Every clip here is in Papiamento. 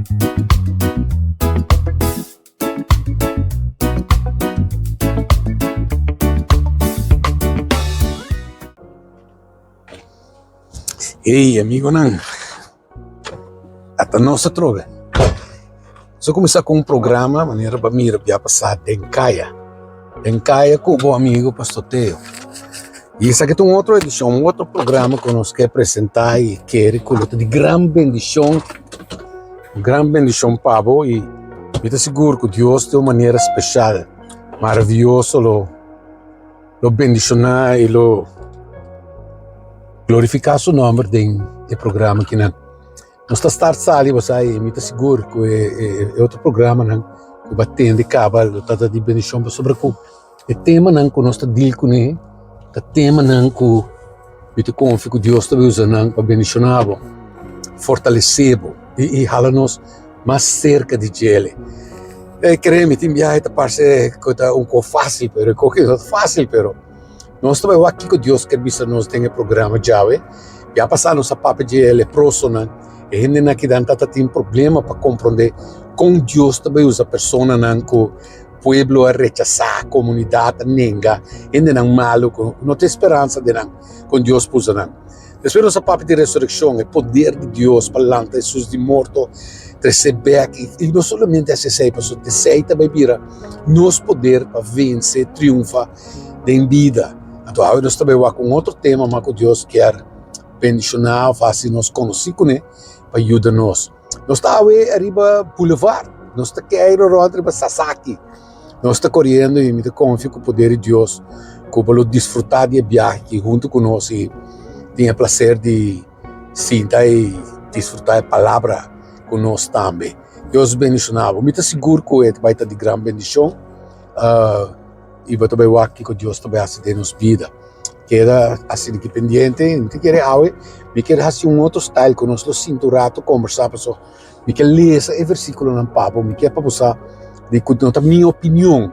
Hey amigonan, ata nos atrobe. Nos a kuminsá ku un programa manera bo a mira bia pasá den kaya, den kaya ku bo amigo Pastor Teo. I esaki ta un otro edishon, un otro programa ku nos ke presentá i kere ku lo ta di gran bendishon, un gran bendishon pa bo i mi ta sigur ku Dios den un manera speshal, maravioso lo. Lo bendishoná i lo glorifiká su nòmber den e programa kinan. Nos ta start sali bo sa i mi ta sigur ku e e otro programanan ku bo a tende kaba lo ta di bendishon pasobra ku e temanan ku nos ta dil kuné ta temanan ku mi ta konfia ku Dios ta bai usa nan pa bendishoná bo, fortalesé bo i hala nos mas serka di djele. E kere mi tin biahe ta parse ku ta un kos fásil pero e kos no ta fásil pero nos ta bai wak kiko Dios ker bisa nos den e programa djawe. Bia pasá nos a papia di e leprosonan, e hendenan kidan ta tin problema pa komprondé kon Dios ta bai usa personanan ku pueblo a rechasá, komunidat a nenga, hendenan malu ku no tin speransa den nan kon Dios por usa nan. Despues nos a papia di resurekshon, e poder di Dios pa lanta Hesus di morto, tres'é bèk i no solamente hasi esei, pasobra esei ta bai bira nos poder pa vense, triunfa den bida. Anto awe nos ta bai wak un otro tema mas ku Dios kier bendishoná òf hasi nos konosí kuné pa yuda nos. Nos ta awe ariba Boulevard, nos ta keiru rònt riba Sasaki. Nos ta koriendo i mi ta konfia ku poder di Dios ku bo lo disfrutá di e biahe aki huntu ku nos i tin e plaser di sinta i disfrutá e palabra ku nos tambe. Dios bendishoná bo. Mi ta sigur ku e ta bai ta di gran bendishon i bo ta bai wak kiko Dios ta bai hasi den nos bida. Keda asina ki pendiente i mi ta kere awe mi kier hasi un otro style ku nos lo sinta un rato kombersá pasobra Mi ke lesa e versíkulonan pa bo, mi ke pa bo sa di ku no ta mi opinion,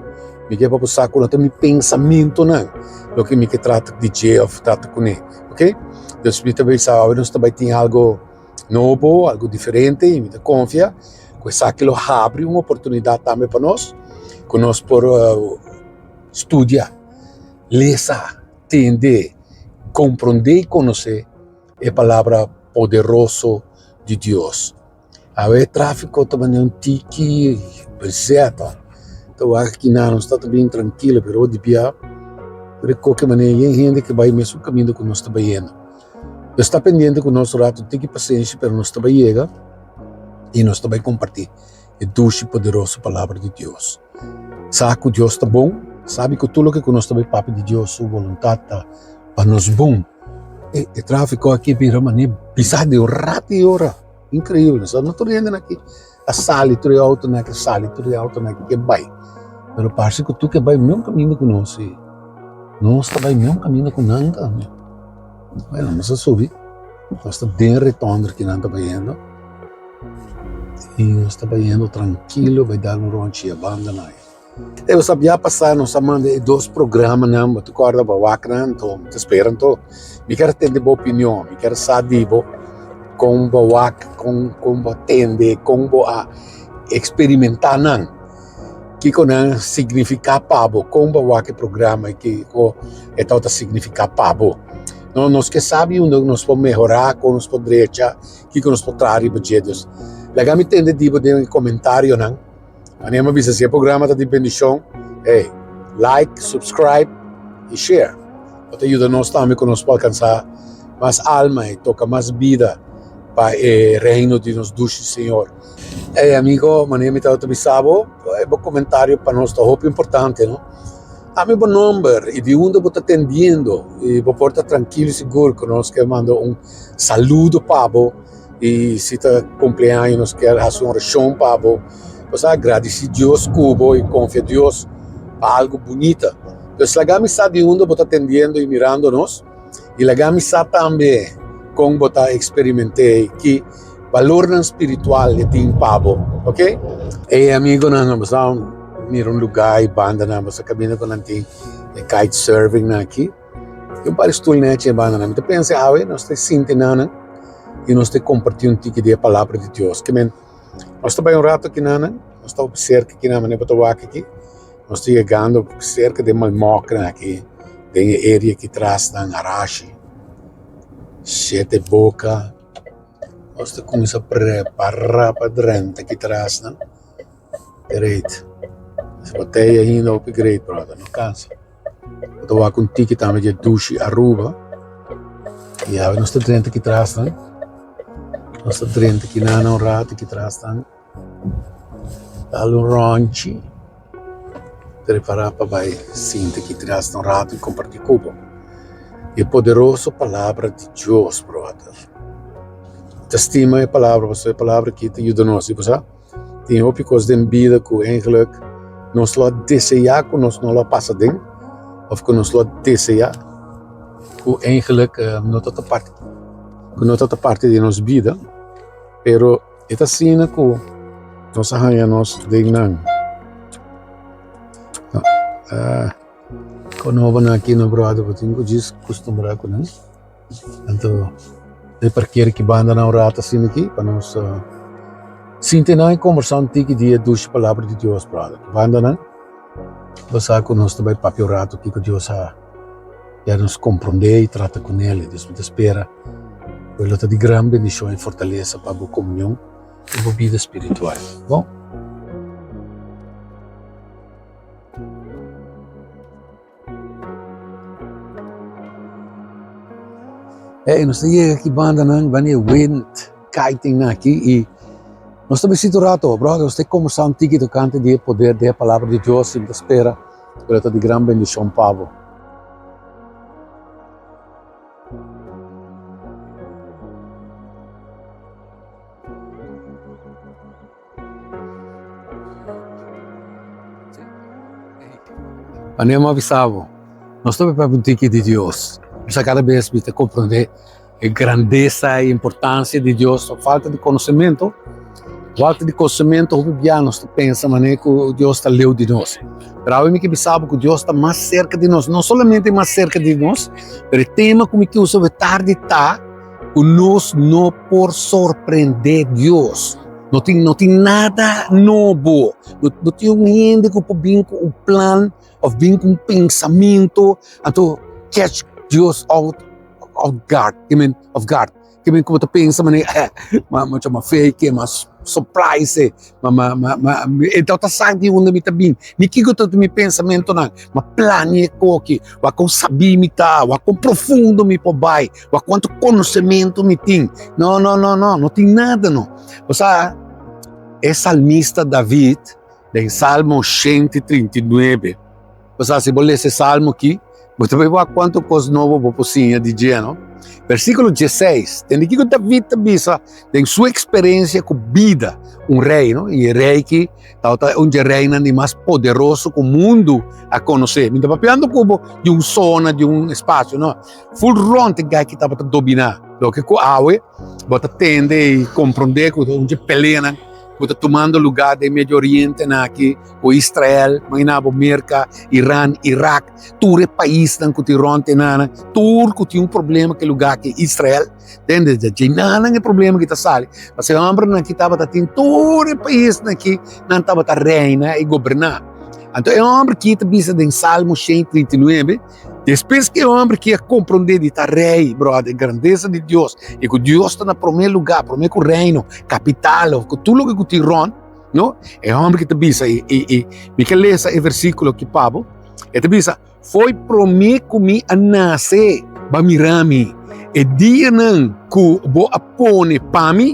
mi ke pa bo sa ku no ta mi pensamentunan loke mi ke trata di dje òf trata kuné, oke. Dus mi ta bisa awe nos ta bai tin algu nobo, algu diferente i mi ta konfia ku esaki lo habri un oportunidat tambe pa nos ku nos por studia, lesa, tende, komprondé i konosé e palabra poderoso di Dios. Awe e tráfiko ta manera un tiki bezeta. Ta wak kinan nos ta bin trankilo pero di bia por e koke manera yen hende ke bai mesun kaminda ku nos ta bayendo. Nos ta pendiente ku nos un rato tiki pasenshi pero nos ta bai yega i nos ta bai kompartí e dushi poderoso palabra di Dios. Sa ku Dios ta bon, sabi ku tur loke ku nos ta bai papia di Dios su boluntat ta pa nos bon. E e tráfiko aki bira manera pisá di un rato i ora. Inkreibel. So no tur hendenan aki a sali, tur e outonan aki a sali, tur e outonan aki ke bai. Pero parse ku tur ke bai mesun kaminda ku nos i nos ta bai mesun kaminda ku nan tambe. Bueno, nos a subi, nos ta den retònder ki nan ta bayendo i nos ta bayendo trankilo bai dal un ròntchi e bandanan. E bo sa bia pasá nos a manda e dos programanan, bo ta kòrda bo a wak nan anto mi ta spera anto mi kier tende bo opinion, mi kier sa di bo kon bo a wak, kon kon bo a tende, kon bo a eksperimentá nan, kiko nan signifiká pa bo, kon bo a wak e programa i kiko e tabata signifiká pa bo. No nos ke sabi unda nos por mehorá, kon nos por drecha, kiko nos por traha riba dje. Dus laga mi tende di bo den e komentarionan. Anema mi bisa si e programa ta di bendishon, hey, like, subscribe i share. Bo ta yuda nos tambe ku nos por alkansá mas alma i toka mas bida pa e reino di nos dushi Señor. Hey amigo, manera mi tabata bisa bo, bo komentario pa nos ta hopi importante, no? Dame bo nomber i di unda bo ta tendiendo i bo por ta trankilo i sigur ku nos ke manda un saludo pa bo. I si ta kumpleaños nos kier hasi un orashon pa bo, bo sa gradisí Dios ku bo i konfia Dios pa algu bunita. Pues laga mi sa di unda bo ta tendiendo i mirando nos i laga mi sa tambe kon bo ta eksperiment'é i ki balornan spiritual e tin pa bo, ok. Ey amigonan, bo sa mira un lugá i bandanan bo sa kaminda ku nan tin e kite surfing nan aki. Tin un par di stul nechi e bandanan. Mi ta pensa awe nos ta sinti nanan i nos ta kompartí un tiki di e palabra di Dios. Ke men. Nos ta bai un rato kinan, nos ta hopi serka kinan manera bo ta wak aki. Nos ta yegando serka den Malmoknan aki, den e area aki tras nan Arashi, Shete Boka. Nos ta kuminsá prepara pa drenta aki tras nan. Great. E botella ainda hopi great brother, no cansa. Bo ta wak un tiki tambe dje dushi Aruba. Y awe nos ta drenta aki tras nan. Nos ta drenta aki nan un rato aki tras nan. Dal un ronchi. Prepara pa bai sinta aki tras un rato y comparti cu bo. E poderoso palabra di Dios brother. Ta stima e palabra pasobra e palabra aki ta yuda nos, bo sa. Tin hopi kos den bida ku eigenlijk nos lo a deseá ku nos no lo a pasa den òf ku nos lo a deseá ku eigenlijk no ta ta parti ku no ta ta parti di nos bida, pero e ta asina ku nos a haña nos den nan. Konobonan aki no bròder bo tin ku djis kustumbrá ku nan. Anto e parker ki banda nan un rato asina aki pa nos sinti nan i kombersá un tiki di e dushi palabra di Dios, brother. Banda nan bo sa ku nos ta bai papia un rato kiko Dios a yara nos komprondé i trata ku nel. Dios mi ta spera ku e lo ta di gran bendishon i fortalesa pa bo komunion i bo bida spiritual. Bon. Ey, nos ta yega aki bandanan, banda e wind kiting nan aki y nos ta bisita un rato, brother, nos ta combersa un tiki tocante di e poder di e palabra di Dios y mi ta spera cu lo ta di gran bendicion pa bo. Manera mi a bisa bo, nos ta papia un tiki di Dios. Mi sa kada bes mi ta komprondé e grandesa i importansia di Dios. Ta falta di konosementu, falta di konosementu hopi bia nos ta pensa manera ku Dios ta leu di nos. Pero awe mi ke bisa bo ku Dios ta mas serka di nos, no solamente mas serka di nos, pero e tema ku mi ke usa awe tardi ta ku nos no por sorprendé Dios. No tin, no tin nada nobo. No, no tin un hende ku por bin ku un plan of bin ku un pensamentu anto catch Dios out of guard. I mean, of guard. Ke men ku bo ta pensa manera, eh, ma ma chama fake, ma surprise, ma ma ma ma e ta sa di unda mi ta bin. Ni kiko ta mi pensamentonan. Ma plania e koki, wak kon sabí mi ta, wak kon profundo mi por bai. Wak kuantu konosementu mi tin. No, no, no, no, no tin nada no. Bo sa, e salmista David den Salmo 139, bo sa, si bo lesa e salmo aki, bo ta bai wak kuantu kos nobo bo por siña di dje, no? Versíkulo 16, tende kiko David ta bisa den su eksperensia ku bida, un rei, no? I e rei ki tabata un dje reinan di mas poderoso ku mundu a konosé. Mi ta papiando ku bo di un zona, di un espasio, no. Ful rond e guy ki tabata dominá. Loke ku awe bo ta tende i komprondé ku un dje peleanan ku ta tumando lugá den Medio Oriente nan aki ku Israel, mainá bo Merka, Iran, Irak, tur e paisnan ku tin rònt e nan, tur ku tin un problema ku e lugá ki Israel, tende dje nan e problema ki ta sali. Pasobra e hòmbernan aki tabata tin tur e paisnan aki nan tabata reina i goberná. Anto e hòmber ki ta bisa den Salmo 139. Despues ku e hòmber ki a komprondé di ta rei, bròder, e grandesa di Dios i ku Dios ta na promé lugá, promé ku reino, kapital òf ku tur loke ku tin rònt, no? E hòmber ki ta bisa, i i i mi ke lesa e versíkulo aki pa bo, e ta bisa, Fo'i promé ku mi a nase, bo a mira mi, e dianan ku bo a pone pa mi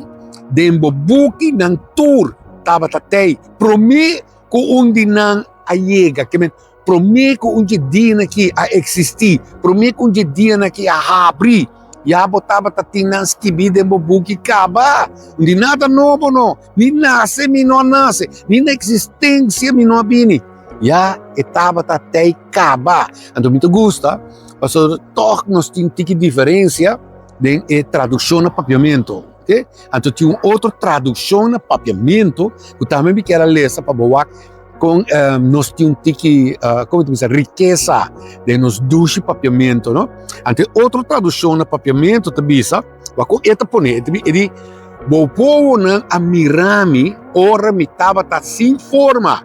den bo buki nan tur tabata tei, promé ku un di nan a yega. Ke men, Promé ku un dje dianan aki a eksistí, promé ku un dje dianan aki a habri, ya bo tabata tin nan skibí den bo buki kaba. Di nada nobo no, ni nase mi no a nase, ni na eksistensia mi no a bini. Ya e tabata tei kaba. Anto mi ta gusta pasobra tòg nos tin tiki diferensia den e tradukshon na papiamentu. Oke? Anto tin un otro tradukshon na papiamentu ku tambe mi kier a lesa pa bo wak. Kon nos tin un tiki, kon mi ta bisa, rikesa den nos dushi papiamentu, no? Anto e otro traduccion na papiamentu ta bisa, wak kon e ta pone, e di, Bo wowonan a mira mi ora mi tabata sin forma.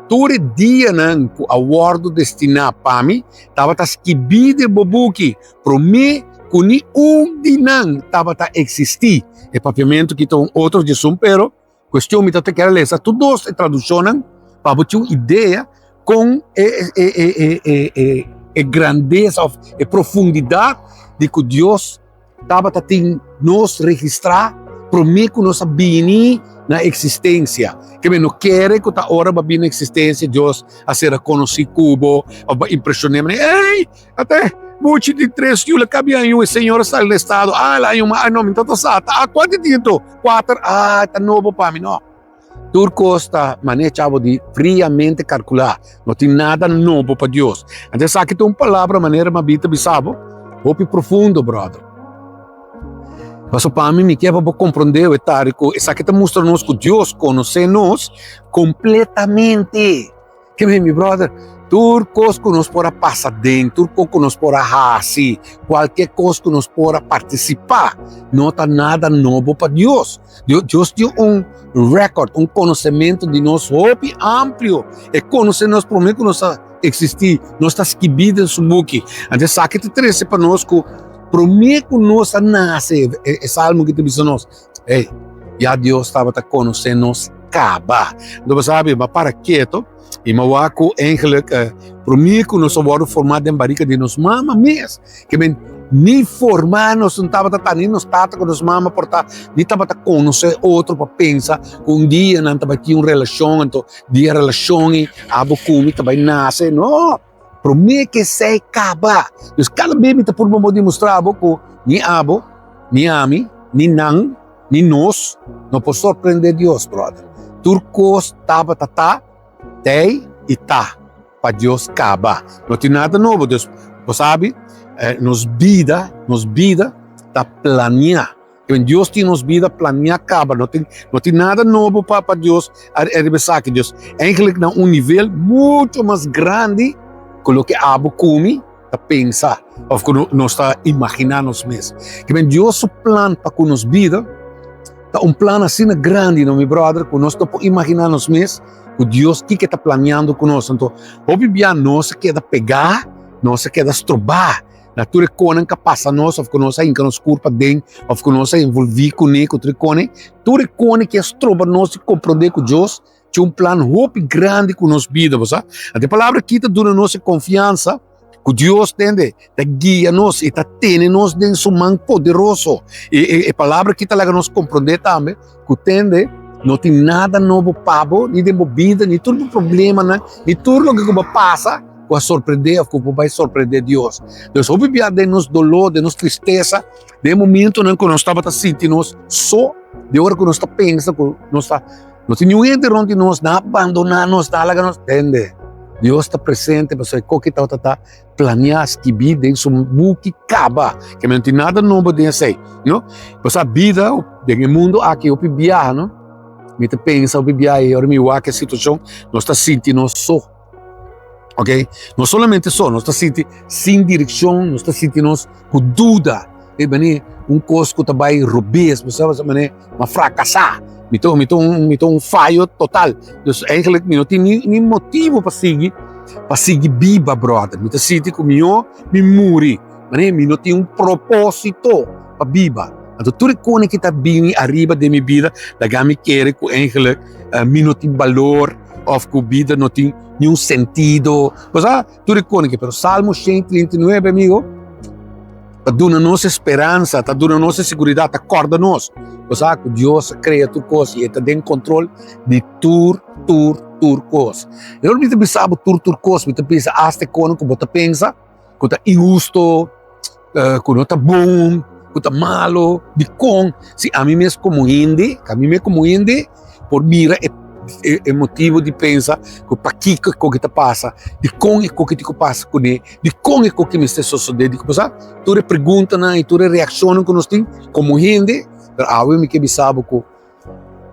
Tur e dianan ku a wòrdu destiná pa mi tabata skibí den bo buki promé ku ni un di nan tabata eksistí. E papiamentu ki ta un otro djesun, pero kuestion mi ta ta kere lesa tur dos e tradushonnan pa bo tin un idea kon e e e e e e e grandesa òf e profundidat di ku Dios tabata tin nos registrá promé ku nos a bini na eksistensia. Ke men no kere ku ta ora bo a bini na eksistensia Dios a sera konosí ku bo òf bo a impreshon'é manera, Ey! Ate buchi di tres yu la kabia yu e señor a sali na estado, ah el a haña un ma, ah no mi ta ta sa, ah kuantu tin anto? Kuater, ah ta nobo pa mi, no. Tur kos ta manera chavo di friamente kalkulá. No tin nada nobo pa Dios. Anto esaki ta un palabra manera Mabí ta bisa bo, hopi profundo, brother. Paso pa mi, mi kier pa bo komprondé e tari ku esaki ta mustra nos ku Dios konosé nos kompletamente. Ke mi brother, tur kos ku nos por a pasa den, tur kos ku nos por a hasi, kualke kos ku nos por a partisipá, no ta nada nobo pa Dios. Dios tin un record, un konosementu di nos hopi amplio. E konosé nos promé ku nos a eksistí, nos ta skibí den su buki. Anto esaki ta trese pa nos ku promé ku nos a nase, e salmo aki ta bisa nos, Ey, ya Dios tabata konosé nos kaba. Anto bo sabi, bo a para keto i mi a wak ku eigenlijk promé ku nos a wòrdu formá den barika di nos mama mes, ke men ni formá nos no tabata ta, ni nos tata ku nos mama por ta, ni tabata konosé otro pa pensa ku un dia nan ta bai tin un relashon, anto di e relashon ei abo ku mi ta bai nase. No! Promé ku esei kaba. Dus kada bes mi ta purba bo demostrá bo ku ni abo, ni ami, ni nan, ni nos no por sorprendé Dios, bròder. Tur kos tabata ta, tei i ta pa Dios kaba. No tin nada nobo. Dus, bo sabi, nos bida, nos bida ta planiá. Ken Dios tin nos bida planea caba, no tin, no tin nada nobo pa, pa Dios ariba esaki. Dios eigenlijk na un nivel mucho mas grandi ku loke abo ku mi ta pensa of ku nos ta imagina nos mes. Ken Dios su plan pa ku nos bida ta un plan asina grandi, no mi brother, ku nos no por imagina nos mes ku Dios kiko ta planeando ku nos. Anto hopi bia nos a keda pegá, nos a keda strobá. Na tur e konan ka pasa nos of ku nos a hinka nos kurpa den of ku nos a envolví kuné ku tur e kone, tur e kone ke a stroba nos di komprondé ku Dios tin un plan hopi grandi ku nos bida, bo sa. Anto e palabra aki ta duna nos e konfiansa ku Dios tende ta guia nos i ta tene nos den su man poderoso. E e e palabra aki ta laga nos komprondé tambe ku tende no tin nada nobo pa bo, ni den bo bida, ni tur bo problemanan, ni tur loke ku bo pasa. ku a sorprendé òf ku por bai sorprendé Dios. Dus hopi bia den nos doló, den nos tristesa, den e momentonan ku nos tabata sinti nos so, den ora ku nos ta pensa ku nos ta no tin niun hende rònt di nos, nan a bandoná nos, nan a laga nos, tende, Dios ta presente pasobra e koki tabata ta planiá, skibí den su buki kaba, ke no tin nada nobo den esei, no. Pasobra bida den e mundu aki hopi biaha, no, mi ta pensa hopi biaha i ora mi wak e situashon nos ta sinti nos so. Ok, no solamente so, nos ta sinti sin direccion, nos ta sinti nos cu duda. E mane un cos cu ta bay robes, bo sabe, mane ma fracasa. Mi ta, mi ta un, mi ta un fallo total. Dus eigenlijk mi no tin ni, ni motivo pa sigui, pa sigui biba, brother. Mi ta sinti cu mihor mi muri. Mane mi no tin un proposito pa biba. Anto tur e cosnan ki ta bini ariba den mi bida, laga mi kere cu eigenlijk mi no tin balor. Of ku bida no tin niun sentido. Bo sa, tur e kone pero Salmo 139, amigo, ta duna nos esperansa, ta duna nos e seguridad, ta korda nos. Bo sa ku Dios a krea tur kos i e ta den kontrol di tur, tur, tur kos. I ora mi ta bisa bo tur, tur kos, mi ta bisa asta e kone ku bo ta pensa ku ta inhusto, ku no ta bon, ku ta malo, dikon? Si ami mes komo hende, ami mes komo hende por mira e e motibu di pensa ku pakiko e koki ta pasa, dikon e koki tin ku pasa kuné, dikon e koki mester sosodé, dikon, bo sa? Tur e preguntanan i tur e reakshonnan ku nos tin komo hende, pero awe mi ke bisa bo ku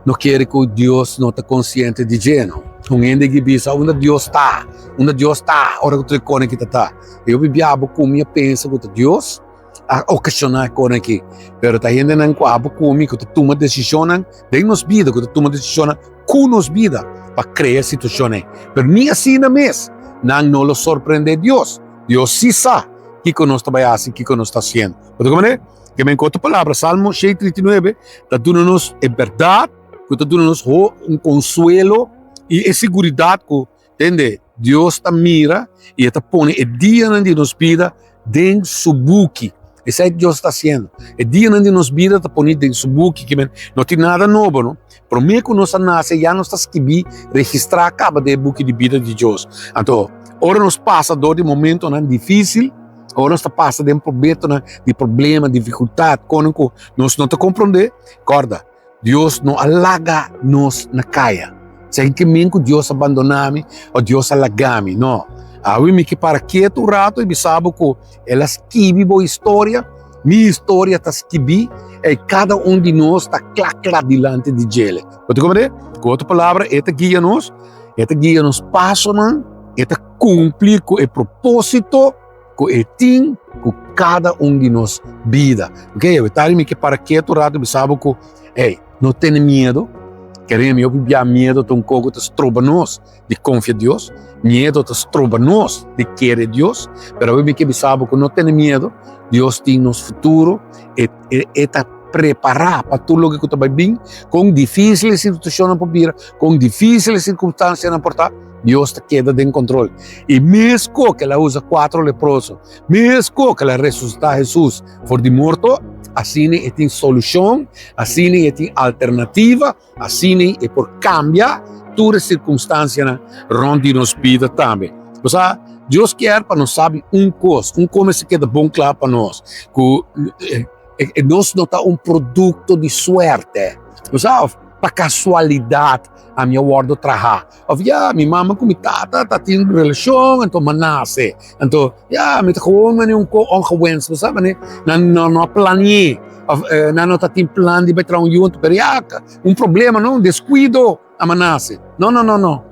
No kere ku Dios no ta konsiente di dje, no. Un hende ki bisa, Unda Dios ta? Unda Dios ta? Ora ku tur e kone ki ta ta. E hopi biaha bo kuminsá pensa ku ta Dios. a okashoná e kosnan aki, pero ta hendenan ku abo ku mi ku ta tuma desishonnan den nos bida, ku ta tuma desishonnan ku nos bida pa krea situashon ei. Pero ni asina mes nan no lo sorprendé Dios. Dios sí sa kiko nos ta bai hasi, kiko nos ta hasiendo. Bo ta komprendé? Ke men ku otro palabra, Salmo 139 ta duna nos e bèrdat ku ta duna nos un konsuelo i e siguridat ku Tende, Dios ta mira i e ta pone e dianan di nos bida den su buki. Esei Dios ta hasiendo. E dianan di nos bida ta poni den su buki, ki men no tin nada nobo, no? Promé ku nos a nase ya nos ta skibí, registrá kaba den e buki di bida di Dios. Anto, ora nos pasa dor di momentonan difísil, ora nos ta pasa den probeto-nan di problema, difikultat, konan ku nos no ta komprondé, kòrda, Dios no a laga nos na kaya. Esaki ke men ku Dios a bandoná mi o Dios a laga mi. No. Awe mi ke para ketu un rato i bisa bo ku el a skibi bo historia, mi historia ta skibí i kada un di nos ta kla kla dilanti di djele. Bo ta komprendé? Ku otro palabra, e ta guia nos, e ta guia nos pasonan, e ta kumpli ku e propósito ku e tin ku kada un di nos bida. Ok, awe tardi mi ke para ketu un rato bisa bo ku, ey, no tene miedo, kere mi hopi bia miedo ta un kos ku ta stroba nos di konfia Dios, miedo ta stroba nos di kere Dios, pero awe mi ke bisa bo ku no tene miedo, Dios tin nos futuro, e e ta prepará pa tur loke ku ta bai bin, kon difísil e situashonnan por bira, kon difísil e sirkunstansianan por ta. Dios ta keda den control. I mesco cu el a usa cuatro leproso, mesco cu el a resucita Jesus for di morto, asina e tin solucion, asina e tin alternativa, asina e por cambia tur e circunstancianan rond di nos bida tambe. Bo sa, Dios kier pa nos sabi un cos, un cos mester keda bon cla pa nos, cu nos no ta un producto di suerte, bo sa, of pa casualidad ami a wordo traha. Of ya, mi mama ku mi tata ta tin relashon, anto mi a nase. Anto, ya, mi ta gewoon mane un ko ongewens, bo sa mane nan no no a plani'é, of nan no ta tin plan di bai traha un yu, anto pero ya, un problema no, un deskuido a mi a nase. No, no, no, no.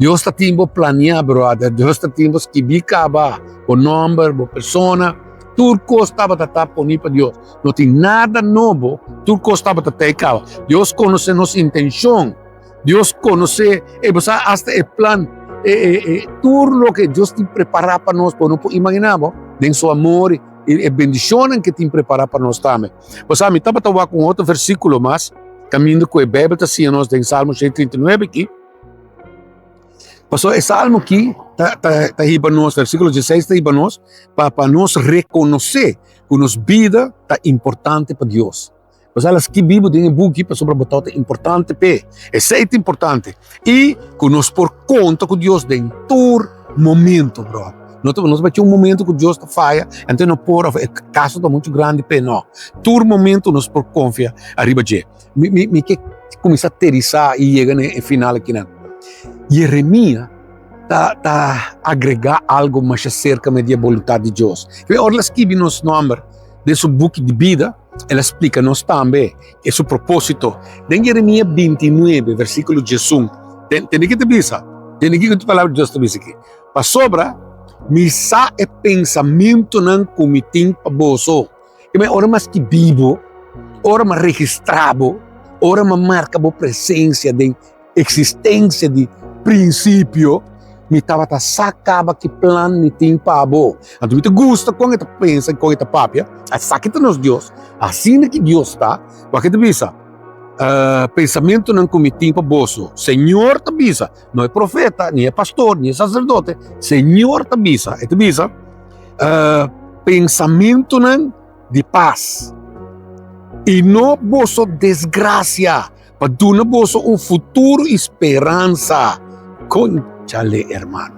Dios ta tin bo planiá, brother. Dios ta tin bo skibí kaba, bo nòmber, bo persona, tur kos tabata ta poní pa Dios. No tin nada nobo, tur kos tabata ta ei kaba. Dios konosé nos intenshon. Dios konosé, e bo sa hasta e plan, e, e, e, tur loke Dios tin prepará pa nos, bo no por imaginá bo, den su amor i e bendishonnan ke tin prepará pa nos tambe. Bo sa, mi tabata wak un otro versíkulo mas, kaminda ku e Beibel ta siña nos den Salmo 139 aki. Pasobra e salmo aki ta, ta, ta hiba nos, versíkulo 16 ta hiba nos, pa, pa nos rekonosé ku nos bida ta importante pa Dios. Bo sa skibi bo den e buki pasobra bo ta importante p'e. Esei ta importante. I ku nos por konta ku Dios den tur momento, bro. No ta, no ta un momento ku Dios ta faya, anto no por, of e kaso ta muchu grandi p'e, no. Tur momento nos por konfia ariba dje. Mi, mi, mi ke kuminsá aterisá i yega na e final akinan. Yeremia ta, ta agregá algo masha serka me di e boluntat di Dios. Ora el a skibi nos nòmber den su buki di bida, El a splika nos tambe e su propósito. Den Jeremia 29, versíkulo 11, tende ki ta bisa, tende kiko e palabra di Dios ta bisa aki, Pasobra mi sa e pensamentunan ku mi tin pa boso. I ora mi a skibí bo, ora mi a registrá bo, ora mi a marka bo presensia den Eksistensia di prinsipio, mi tabata sa kaba ki plan mi tin pa bo. Anto mi ta gusta kon e ta pensa i kon e ta papia. Esaki ta nos Dios. Asina ki Dios ta. Wak e ta bisa, Pensamentunan ku mi tin pa boso, Señor ta bisa, no e profeta, ni e pastor, ni e saserdote, Señor ta bisa. E ta bisa, Pensamentunan di pas i no boso desgrasia. Pa duna boso un futuro i speransa. Conchale, hermano.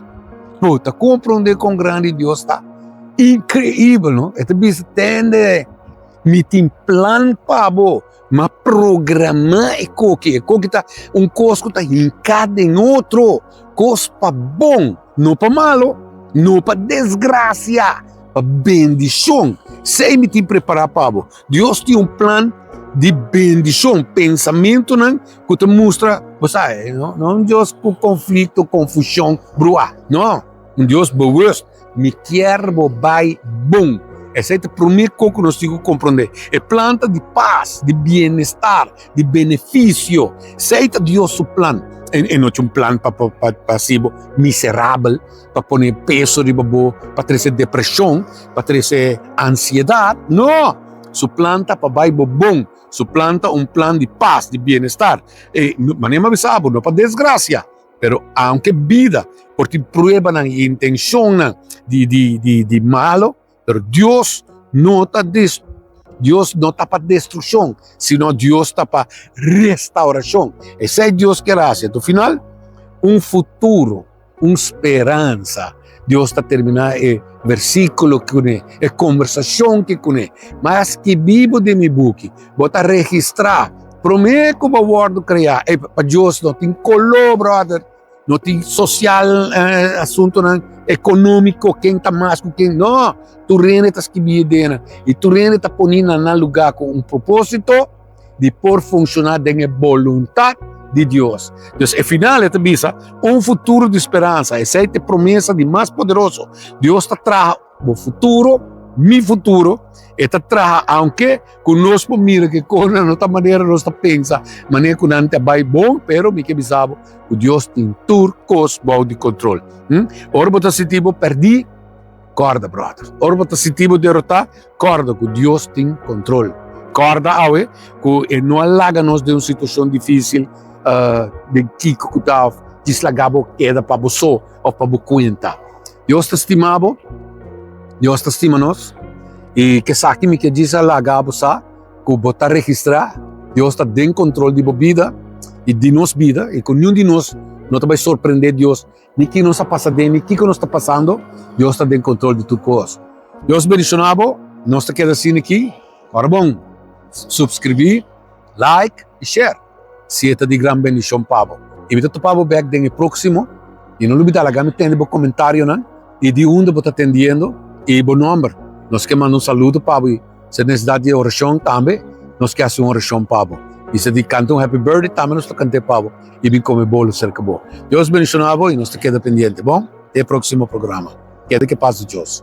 Bo ta comprende con grandi Dios ta? Increíbel, no? E ta bisa, tende, mi tin plan pa bo. M'a programá e koki. E koki ta un kos ku ta hinká den otro. Kos pa bon, no pa malo, no pa desgrasia, pa bendishon. Esei mi tin prepará pa bo. Dios tin un plan di bendishon, pensamentunan ku ta mustra, bo sa, no, no un Dios ku konflikto, konfushon, bruá, no, un Dios bewust, mi kier bo bai bon. Esei ta e promé kos ku nos tin ku komprondé. E plan ta di pas, di bienestar, di benefisio. Esei ta Dios su plan. E no ta un plan pa pa hasi bo miserabel, pa pone peso riba bo, pa trese depreshon, pa trese ansiedat. No! Su plan ta pa bai bo bon. Su plan ta un plan di pas, di bienestar. E manera mi a bisa bo, no pa desgrasia. Pero aunke bida por tin pruebanan i intenshonnan di di di di malo, pero Dios no ta des Dios no ta pa destrukshon, sino Dios ta pa restaurashon. Esei Dios kier hasi. Anto final, un futuro, un speransa. Dios ta terminá e versíkulo kuné, e kombersashon ki kuné. Mas skibí bo den mi buki, bo ta registrá promé ku bo wòrdu kreá. Ey, pa Dios no tin koló, bròder, no tin sosial asuntunan ekonómiko, ken ta mas ku ken. No, tur hende ta skibí den nan i tur hende ta poní na nan lugá ku un propósito di por funshoná den e boluntat di Dios. Dus e final e ta bisa, un futuro di speransa. Esei ta e promesa di mas poderoso. Dios ta traha bo futuro, mi futuro, e ta traha aunke ku nos por mira ku e kosnan no ta manera nos ta pensa, manera ku nan ta bai bon, pero mi ke bisa bo ku Dios tin tur kos bou di kontrol. Ora bo ta sinti bo pèrdí, kòrda bròder. Ora bo ta sinti bo derotá, Kòrda ku Dios tin kontrol. Kòrda awe ku e no a laga nos den un situashon difísil den kiko ku ta òf djis laga bo keda pa bo so òf pa bo kuenta. Dios ta stima bo, Dios ta stima nos i kesaki mi ke djis a laga bo sa ku bo ta registrá, Dios ta den kontrol di bo bida i di nos bida i ku niun di nos no ta bai sorprendé Dios Ni ki nos a pasa den, ni kiko nos ta pasando, Dios ta den control di tur cos. Dios bendiciona bo, nos ta keda asina aki. Ora bon, subscribi, like y share si e ta di gran bendicion pa bo. Y mi ta topa bo bek den e proximo y no lubida laga mi tende bo comentarionan y di unda bo ta tendiendo y bo nomber. Nos ke manda un saludo pa bo y Si necesidad di oracion tambe, nos ke haci un oracion pa bo. Y si di canta un happy birthday tambe nos ta cant'e pa bo y bin come bolo cerca bo. Dios bendiciona bo y nos ta keda pendiente, bon? Te e proximo programa. Keda ke paz di Dios.